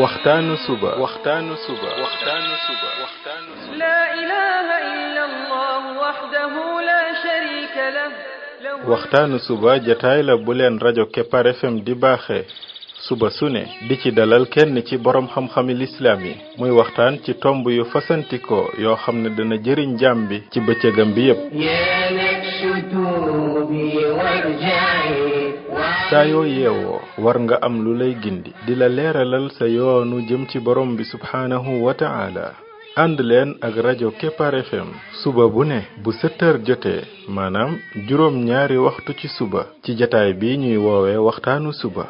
waxtaanu suba لا إله إلا الله وحده لا شريك له waxtaanu suba jataay la bu leen rajo Kepar FM di baaxee suba su ne di ci dalal kenn ci borom xam-xami lislaam yi muy waxtaan ci tomb yu fasantikoo yoo xam ne dana jëriñ jaam bi ci bëccëgam bi yépp saa yoo yeewoo war nga am lu lay gindi di la leeralal sa yoonu jëm ci borom bi subhaanahu wa ta'ala ànd leen ak rajo Kepar FM suba bu ne bu 7h jotee maanaam juróom ñaari waxtu ci suba ci jataay bi ñuy woowee waxtaanu suba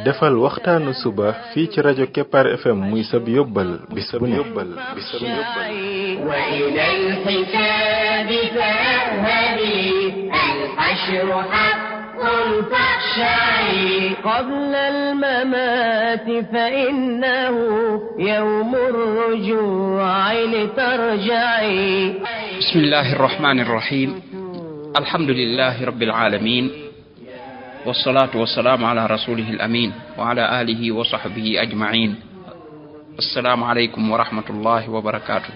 defal waxtaanu suba fii ci rajo Kepar FM muy sab yóbbal bis bu ne قبل الممات فإنه يوم الرجوع لترجعي بسم الله الرحمن الرحيم الحمد لله رب العالمين والصلاة والسلام على رسوله الأمين وعلى آله وصحبه أجمعين السلام عليكم ورحمة الله وبركاته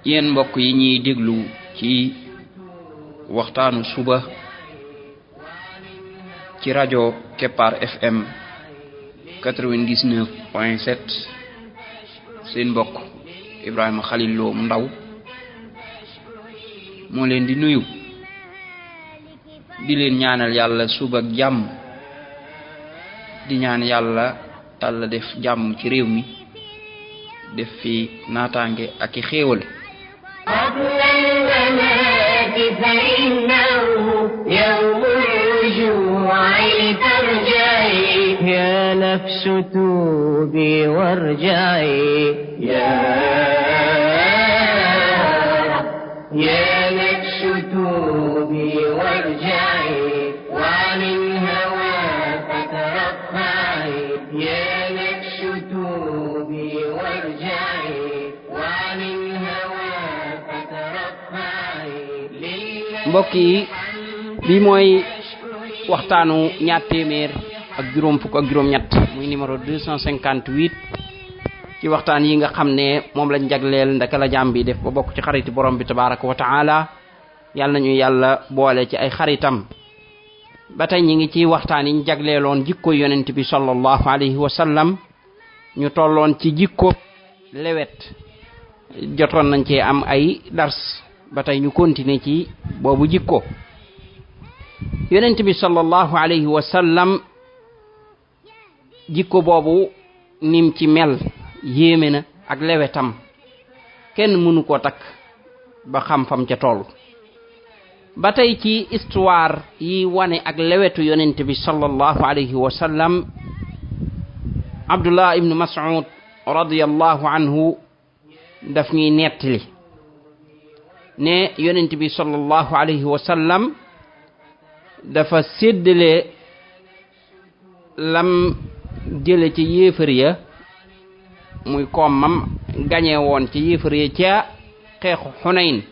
yéen mbokk yi ñuy déglu ci waxtaanu suba ci rajo Kepar FM 99.7 seen mbokk Ibrahima Khalil Lo mu ndaw moo leen di nuyu di leen ñaanal yàlla suba ak jàmm di ñaan yàlla def jàmm ci réew mi def fi naataange ak i xéewal فإنه يوم الرجوع لترجعي يا نفس توبي وارجعي يا نفس توبي وارجعي وعن الهوى فترفعي يا نفس توبي وارجعي وعن الهوى فترفعي mbokk yi bi mooy waxtaanu ñaar téeméer ak juróom fukk ak juróom ñett muy numéro 258 ci waxtaan yi nga xam ne moom lañ jagleel ndaka la jaam bi def ba bokk ci xariti borom bi tabaraka wa taala yàlla nañu yàlla boole ci ay xaritam ba tey ñi ngi ci waxtaan yi ñu jagleeloon jikko yonent bi sallallahu alayhi wa sallam ñu tolloon ci jikko lewet jotoon nañ cee am ay dars ba tey ñu continuer ci boobu jikko yonent bi sallallahu alayhi wa sallam jikko boobu nim ci mel yéeme na ak lewetam kenn mënu ko takk ba xam fam ca toll ba tey ci histoire yi wane ak lewetu yonent bi sallallahu alayhi wa sallam Abdullah ibn Mas'ud radiyallahu anhu daf ñuy nettali ne yonent bi sallallahu alayhi wa sallam dafa séddale lam jële ci yéefar ya muy koomam gañe woon ci yéefar ya ca xeexu Xunayn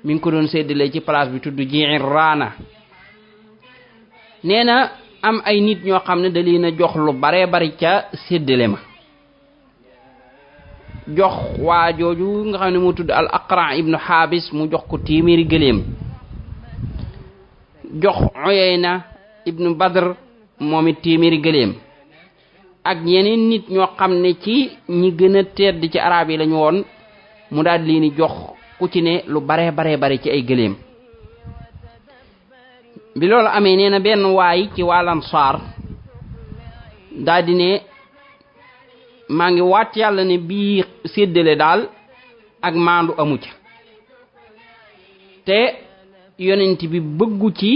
mi ngi ko doon séddale ci place bi tudd Ji'irraana nee na am ay nit ñoo xam ne da leen a jox lu bare bari ca séddale ma jox waa jooju nga xam ne moo tudd al Aqra ibnu Xaabis mu jox ko téeméeri gëléem jox Uyayna ibnu Badr moom it téeméeri gëléem ak yeneen nit ñoo xam ne ci ñi gën a tedd ci arab yi lañu woon mu daal leen di jox ku ci ne lu bare ci ay gëléem bi loolu amee nee na benn waay ci waa Ansaar daal di ne maa ngi waat yàlla ne bii séddale daal ak maandu amu ca te yonent bi bëggu ci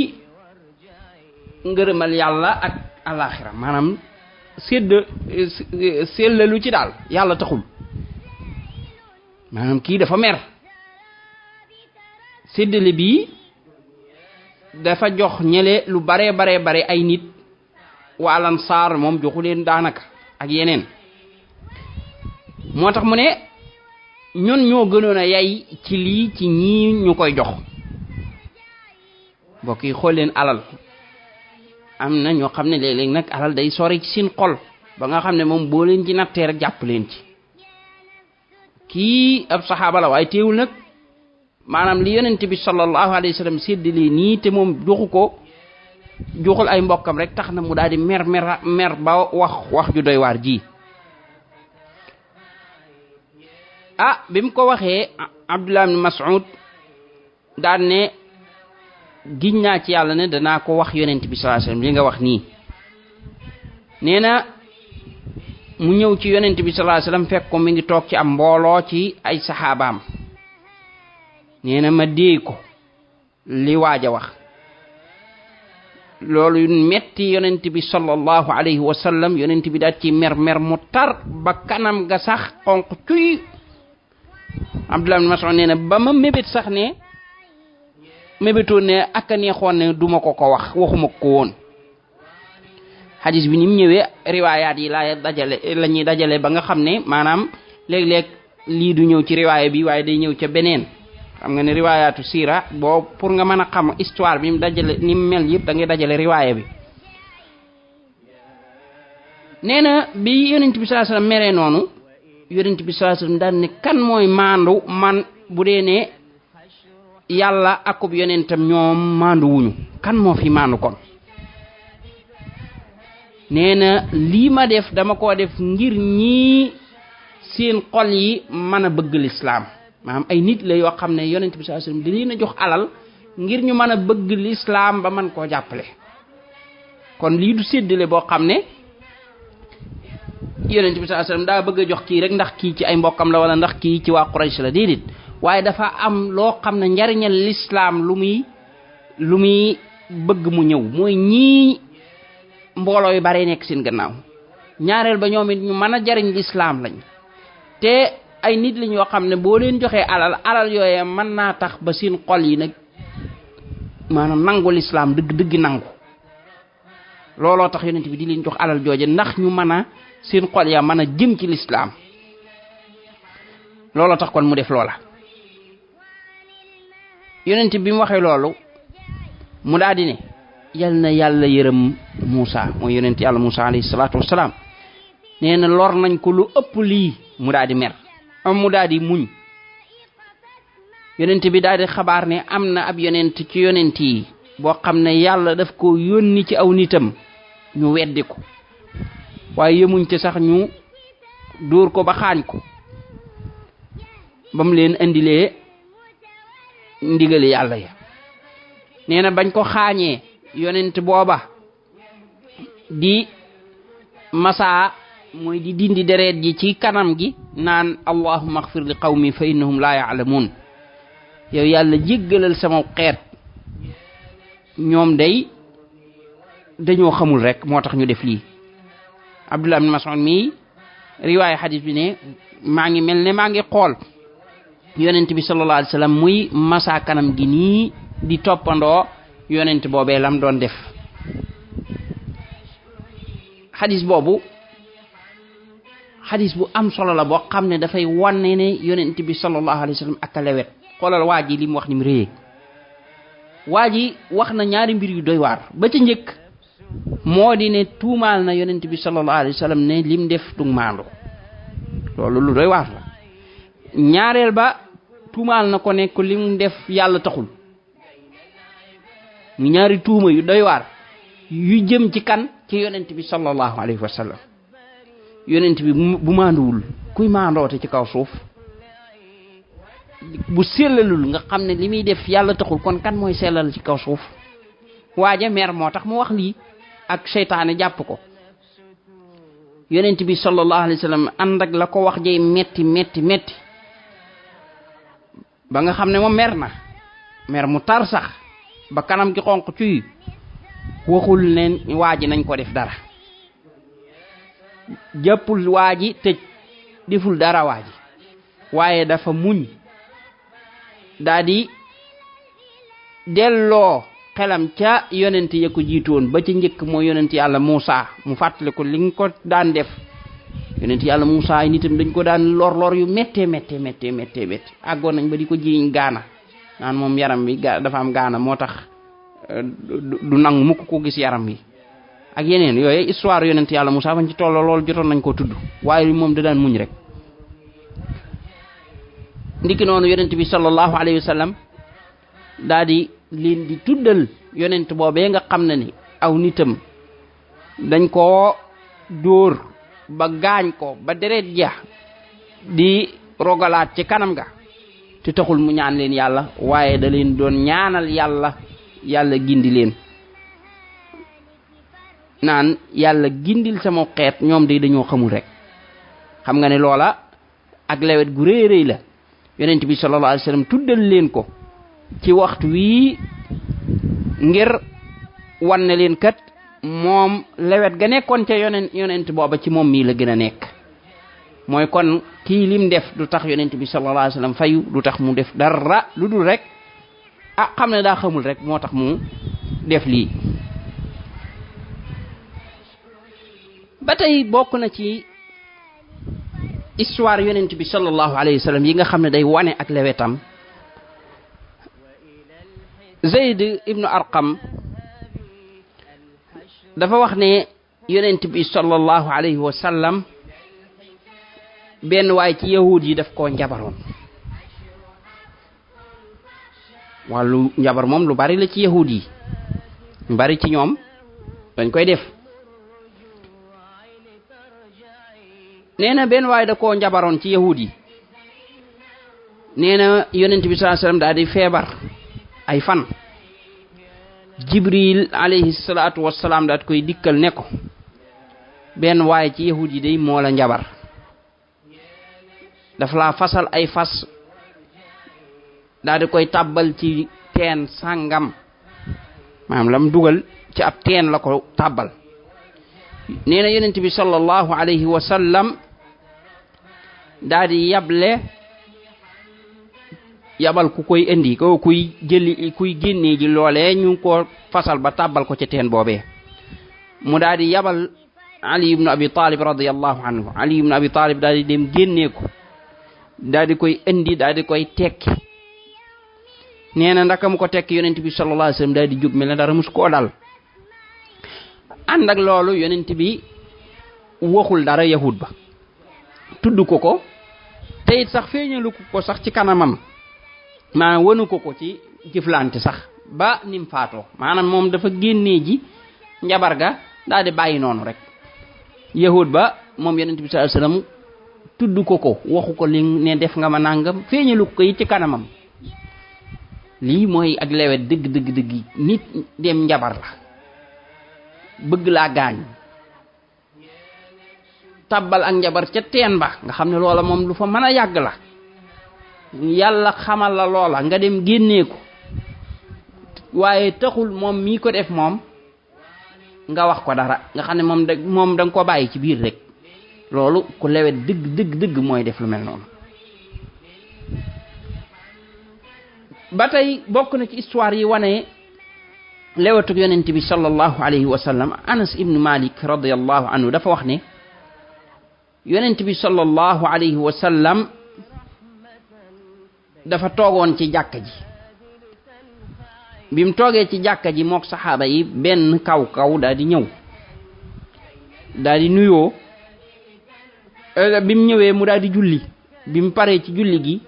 ngërëmal yàlla ak alaxira maanaam sellalu ci daal yàlla taxul maanaam kii dafa mer séddale bi dafa jox ñele lu bare ay nit waa Ansaar moom joxu leen daanaka ak yeneen moo tax mu ne ñun ñoo gënoon a yay ci lii ci ñii ñu koy jox mbokk yi xool leen alal am na ñoo xam ne léeg-léeg nag alal day sori ci seen xol ba nga xam ne moom boo leen ci nattee rek jàpp leen ci kii ab saxaaba la waaye teewul nag maanaam li yonent bi sallallahu alayhi wa sallam séddale nii te moom joxul ay mbokkam rek tax na mu daal di mer ba wax ju doy waar ji bi mu ko waxee Abdullah ibn Mas'ud daan ne giñ naa ci yàlla ne danaa ko wax yonent bi sallallahu alayhi wa sallam li nga wax nii nee na mu ñëw ci yonent bi sallallahu alayhi wa sallam fekk ko mi ngi toog ci am mbooloo ci ay saxaabaam nee na ma déey ko li waaj a wax loolu metti yonent bi sallallahu alayhi wa sallam yonent bi daal ci mer mu tar ba kanam ga sax xonq cuy Abdullah ibn Mas'ud nee na ba ma mébét sax ne mébétoon ne ak a neexoon ne duma ko wax waxuma ko woon xadis bi ni mu ñëwee riwaayaat yi la ñuy dajale ba nga xam ne maanaam léeg-léeg lii du ñëw ci riwaaya bi waaye day ñëw ca beneen xam nga ne riwaayaatu siira boo pour nga mën a xam histoire bi mu dajale ni mu mel yëpp da ngay dajale riwaaya bi nee na bi yonent bi sallallahu alayhi wasallam meree noonu yonent bi sallallahu alayhi wasallam daan ne kan mooy maandu man bu dee ne yàlla akub yonentam ñoom maandu wuñu kan moo fi maandu kon nee na lii ma def dama ko def ngir ñii seen xol yi mën a bëgg lislaam maanaam ay nit la yoo xam ne yonent bi sallallahu alayhi wasallam da leen a jox alal ngir ñu mën a bëgg lislaam ba mën koo jàppale kon lii du séddale boo xam ne yonent bi sallallahu alayhi wasallam daa bëgg a jox kii rek ndax kii ci ay mbokkam la wala ndax kii ci waa Quraysh la déedéet waaye dafa am loo xam ne njariñal lislaam lu muy bëgg mu ñëw mooy ñii mbooloo yu bare nekk seen gannaaw ñaareel ba ñoom it ñu mën a jariñ lislaam lañ te ay nit lañ yoo xam ne boo leen joxee alal yooyee mën naa tax ba seen xol yi nag maanaam nangu lislaam dëgg nangu looloo tax yonent bi di leen jox alal jooje ndax ñu mën a seen xol ya mën a jëm ci lislaam looloo tax kon mu def loola yonent bi mu waxee loolu mu daal di ne yal na yàlla yërëm Muusa mooy yonent yàlla Muusa alayhi salaatu wassalaam nee na lor nañ ko lu ëpp lii mu daal di mer mu daal di muñ yonent bi daal di xabaar ne am na ab yonent ci yonent yi boo xam ne yàlla daf ko yónni ci aw nitam ñu weddi ko waaye yemuñ ci sax ñu dóor ko ba xaañ ko ba mu leen indilee ndigali yàlla ya nee na bañ ko xaañee yonent booba di masaa mooy di dindi deret ji ci kanam gi naan allahumma ighfir li qawmi fa innahum la ya'lamun yow yàlla jéggalal sama xeet ñoom dañoo xamul rek moo tax ñu def lii Abdullah ibn Mas'ud mi riwaaya xadis bi ne maa ngi mel ne maa ngi xool yonent bi sallallahu alayhi wasallam muy masa kanam gi nii di toppandoo yonent boobee lam doon def xadis boobu xadis bu am solo la boo xam ne dafay wane ne yonent bi sallallahu alayhi wasallam ak a lewet xoolal waa ji li mu wax ni mu réyee waa ji wax na ñaari mbir yu doy waar ba ca njëkk moo di ne tuumaal na yonent bi sallallahu alayhi wasallam ne lim def du maandu loolu lu doy waar la ñaareel ba tuumaal na ko ne ko lim def yàlla taxul mu ñaari tuuma yu doy waar yu jëm ci kan ci yonent bi sallallahu alayhi wasallam yonent bi bu maanduwul kuy maandoote ci kaw suuf bu sellalul nga xam ne li muy def yàlla taxul kon kan mooy sellal ci kaw suuf waaja mer moo tax mu wax lii ak seytaane jàpp ko yonent bi sallallahu alayhi wasallam ànd ak la ko wax jey metti ba nga xam ne moom mer mu tar sax ba kanam gi xonq cuy waxul leen waaji nañ ko def dara jàppul waaji tëj deful dara waaji waaye dafa muñ daa di delloo xelam ca yonent ya ko jiitoon ba ca njëkk mooy yonent yàlla Muusa mu fàttali ko li nga ko daan def yonent yàlla Muusa ay nitam dañ ko daan lor yu méttee àggoon nañ ba di ko jiiñ gaana naan moom yaram bi dafa am gaana moo tax du nangu mukk ko gis yaram bi ak yeneen yooyu histoire yonent yàlla Musaa fañ ci tolloo loolu jotoon nañ koo tudd waaye moom da daan muñ rek. ndiki noonu yonent bi sallallahu alayhi wa sallam daa di leen di tuddal yonent boobee nga xam ne ni aw nitam dañ koo dóor ba gaañ ko ba deret ja di rogalaat ci kanam ga te taxul mu ñaan leen yàlla waaye da leen doon ñaanal yàlla gindi leen naan yàlla gindil sama xeet ñoom de dañoo xamul rek. xam nga ne loola ak lewet gu rëy rëy la yonent bi sallallahu alayhi wa sallam tuddal leen ko ci waxtu wii ngir wan ne leen kat moom lewet ga nekkoon ca yonent booba ci moom mii la gën a nekk. mooy kon kii lim def du tax yonent bi sallallahu alayhi wa sallam fayu du tax mu def dara lu dul rek xam ne daa xamul rek moo tax mu def lii. ba tey bokk na ci histoire yonent bi sallallahu alayhi wa sallam yi nga xam ne day wane ak lewetam Zayd ibnu Arqam dafa wax ne yonent bi sallallahu alayhi wa sallam benn waay ci yahud yi daf koo njabaroon. wàllu njabar moom lu bari la ci yahud yi ñu bari ci ñoom dañ koy def. nee na benn waay da koo njabaroon ci yahud yi nee na yonent bi sallallahu alayhi wasallam daal di feebar ay fan. Jibril alayhi salaatu wassalaam daat koy dikkal ne ko benn waay ci yahud yi day moo la njabar daf laa fasal ay fas daal di koy tàbbal ci teen sàngam maanaam lam dugal ci ab teen la ko tàbbal. nee na yonent bi sallallahu alayhi wa sallam daal di yabal ku koy indi ko kuy génnee ji loolee ñu ngi ko fasal ba tàbbal ko ci teen boobee. mu daal di yabal Ali ibn Abi Talib radiyallahu anhu Ali ibn Abi Talib daal di dem génnee ko daal di koy indi daal di koy tekki. nee na ndaka mu ko tekki yonent bi sallallahu alayhi wa sallam daal di jóg mel ne dara mus koo dal. ànd ak loolu yonent bi waxul dara yahud ba tudd ko te it sax feeñalu ko sax ci kanamam maanaam wanu ko ci jëflante sax ba nim faatoo maanaam moom dafa génnee ji njabar ga daal di bàyyi noonu rek. yahud ba moom yonent bi sallallahu alayhi wasallam tudd ko waxu ko li ne def nga ma nangam feeñalu ko it ci kanamam. lii mooy ak lewet dëgg nit dem njabar la bëgg laa gaañ tabbal ak njabar ca teen ba nga xam ne loola moom lu fa mën a yàgg la yàlla xamal la loola nga dem génnee ko waaye taxul moom mii ko def moom nga wax ko dara nga xam ne moom da nga ko bàyyi ci biir rek loolu ku lewet dëgg mooy def lu mel noonu. ba tey bokk na ci histoire yi wane lewetuk yonent bi sallallahu alayhi wa sallam Anas ibnu Malik radiyallahu anhu dafa wax ne yonent bi sallallahu alayhi wa sallam dafa toogoon ci jàkka ji bi mu toogee ci jàkka ji mook saxaaba yi benn kaw daal di ñëw daal di nuyoo bi mu ñëwee mu daal di julli bi mu paree ci julli gi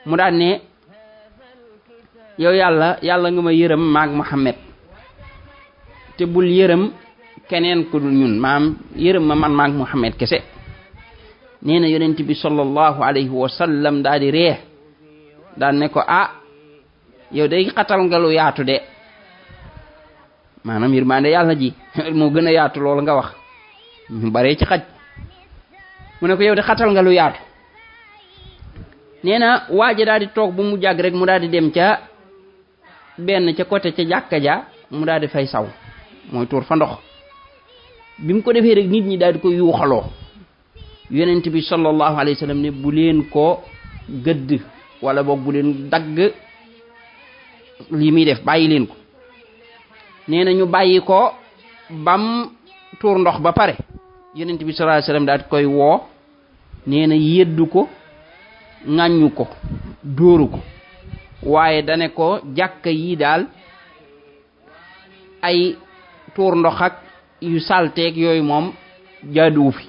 mu daal ne yow yàlla nga ma yërëm maag Muhammad te bul yërëm keneen ku dul ñun maam yërëm ma man maag Muhammad kese. nee na yonent bi sallallahu alayhi wa sallam daal di ree daal ne ko yow day xatal nga lu yaatu de maanaam yërmande yàlla ji moo gën a yaatu loolu nga wax ñu baree ci xaj. mu ne ko yow de xatal nga lu yaatu. nee na waaja daal di toog bu mu jàgg rek mu daal di dem ca benn ca côté ca jàkka ja mu daal di fay saw mooy tuur fa ndox. bi mu ko defee rek nit ñi daal di ko yuuxaloo yonent bi sallallahu alayhi wa sallam ne bu leen ko gëdd wala boog bu leen dagg li muy def bàyyi leen ko. nee na ñu bàyyi ko bam tuur ndox ba pare yonent bi sallallahu alayhi wa sallam daal di koy woo nee na yeddu ko ŋàññu ko dóoru ko waaye dane ko jàkka yi daal ay tuur ndox ak yu salteeg yooyu moom jaaduwu fi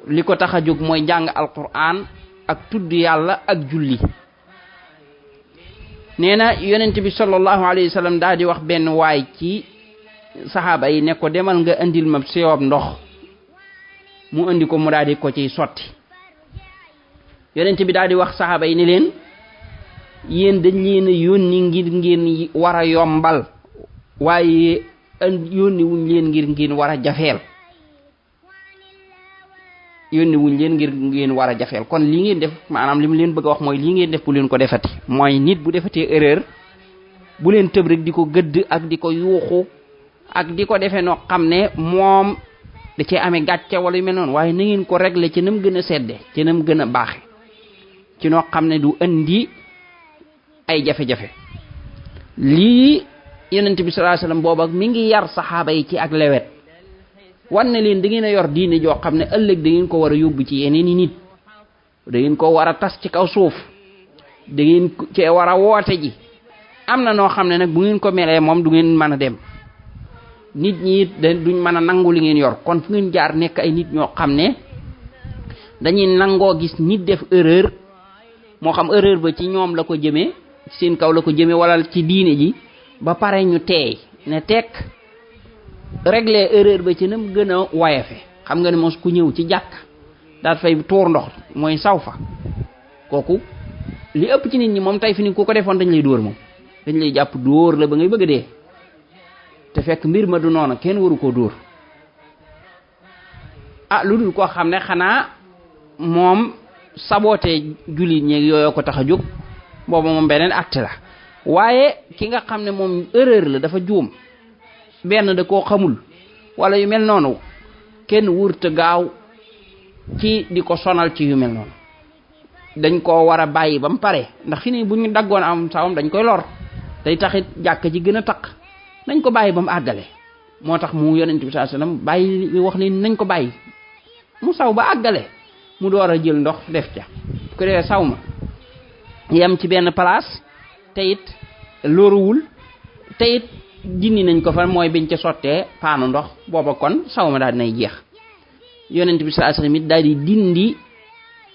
li ko tax a jóg mooy jàng alquran ak tudd yàlla ak julli. nee na yonent bi sallallahu alayhi wa sallam daal di wax benn waay ci saxaaba yi ne ko demal nga indil ma siwab ndox mu indi ko mu daal di ko ciy sotti. yonent bi daal di wax saxaaba yi ne leen yéen dañ leen a yónni ngir ngeen war a yombal waaye yónni wuñ leen ngir war a jafeel war a jafeel. kon lii ngeen def maanaam li mu leen bëgg a wax mooy lii ngeen def bu leen ko defati mooy nit bu defatee erreur bu leen tëb rek di ko gëdd ak di ko yuuxu ak di ko defee noo xam ne moom da cee amee gàcce wala yu mel noonu waaye na ngeen ko régler ci nam gën a sedde ci nam gën a baaxe ci noo xam ne du indi ay jafe-jafe. lii yonent bi sallallahu alayhi wasallam boobu ak mi ngi yar saxaaba yi ci ak lewet wan ne leen da ngeen a yor diine joo xam ne ëllëg da ngeen ko war a yóbbu ci yeneen i nit da ngeen ko war a tas ci kaw suuf da ngeen cee war a woote ji. am na noo xam ne nag bu ngeen ko melee moom du ngeen mën a dem nit ñi duñ mën a nangu li ngeen yor kon fu ngeen jaar nekk ay nit ñoo xam ne dañuy nangoo gis nit def erreur moo xam erreur ba ci ñoom la ko jëmee ci seen kaw la ko jëmee wala ci diine ji ba pare ñu teey ne tekk régler erreur ba ci nam gën a wayefe. xam nga ne mos ku ñëw ci jàkk daal fay tuur ndox mooy saw fa kooku li ëpp ci nit ñi moom tey fi ni ku ko defoon dañ lay dóor moom dañ lay jàpp dóor la ba ngay bëgg a dee te fekk mbir ma du noona kenn waru koo dóor. lu dul koo xam ne xanaa moom saboté jullit ñeeg yooyu ko tax a jóg booba moom beneen acte la waaye ki nga xam ne moom erreur la dafa juum benn da koo xamul wala yu mel noonu kenn wurta gaaw ci di ko sonal ci yu mel noonu dañ koo war a bàyyi ba mu pare ndax fi ni bu ñu daggoon am sawam dañ koy lor day taxit jàkk ji gën a taq nañ ko bàyyi ba mu àggale. moo tax mu yonent bi sallallahu alayhi wasallam bàyyi wax ni nañ ko bàyyi mu saw ba àggale mu door a jël ndox def ca ko dee saw ma yem ci benn place te it loruwul te it dindi nañ ko fa mooy biñ ca sottee paanu ndox booba kon saw ma daal dinay jeex. yonent bi sallallahu alayhi wasallam it daal di dindi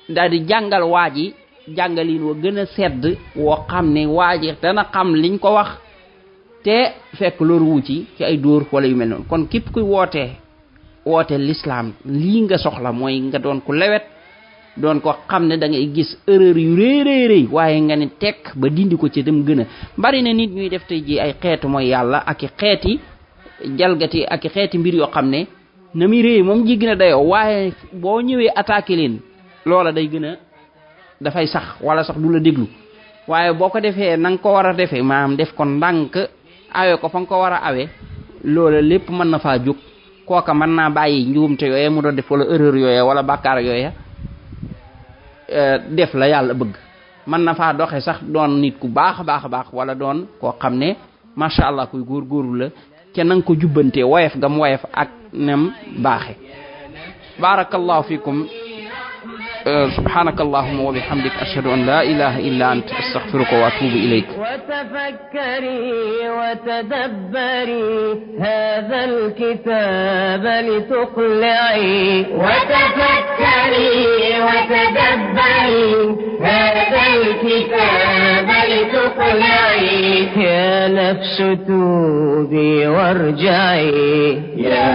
daal di jàngal waa ji jàngalin wa gën a sedd woo xam ne waa ji dana xam liñ ko wax te fekk loruwu ci ay dóor wala yu mel noonu. kon képp kuy woote l'islam lii nga soxla mooy nga doon ku lewet doon ko xam ne da ngay gis erreur yu réeréeréy waaye nga ne tekk ba dindi ko ci dem gën a bari na nit ñuy def tey ji ay xeetu mooy yàlla ak i xeeti jalgati ak i xeeti mbir yoo xam ne na muy réy moom jiggi na dayoo waaye boo ñëwee attaqué leen loola day gën a dafay sax wala sax du la déglu waaye boo ko defee na nga ko war a defee maanaam def ko ndànk awe ko fa nga ko war a awe loola lépp mën na faa jóg kooka mën naa bàyyi njuumte yooye mu doon def wala erreur yooye wala bàkkaar yooye def la yàlla bëgg mën na faa doxe sax doon nit ku baax a baax wala doon koo xam ne macha allah kuy góorgóorlu la ca na nga ko jubbantee woyef gam woyef ak nem baaxe. barakallahu fikum subhanakallahumma wa bihamdik ashhadu an la ilaha illa anta astaghfiruka wa atubu ilayk. وتفكري وتدبري هذا الكتاب لتقلعي وتفكري وتدبري هذا الكتاب لتقلعي يا نفس توبي وارجعي يا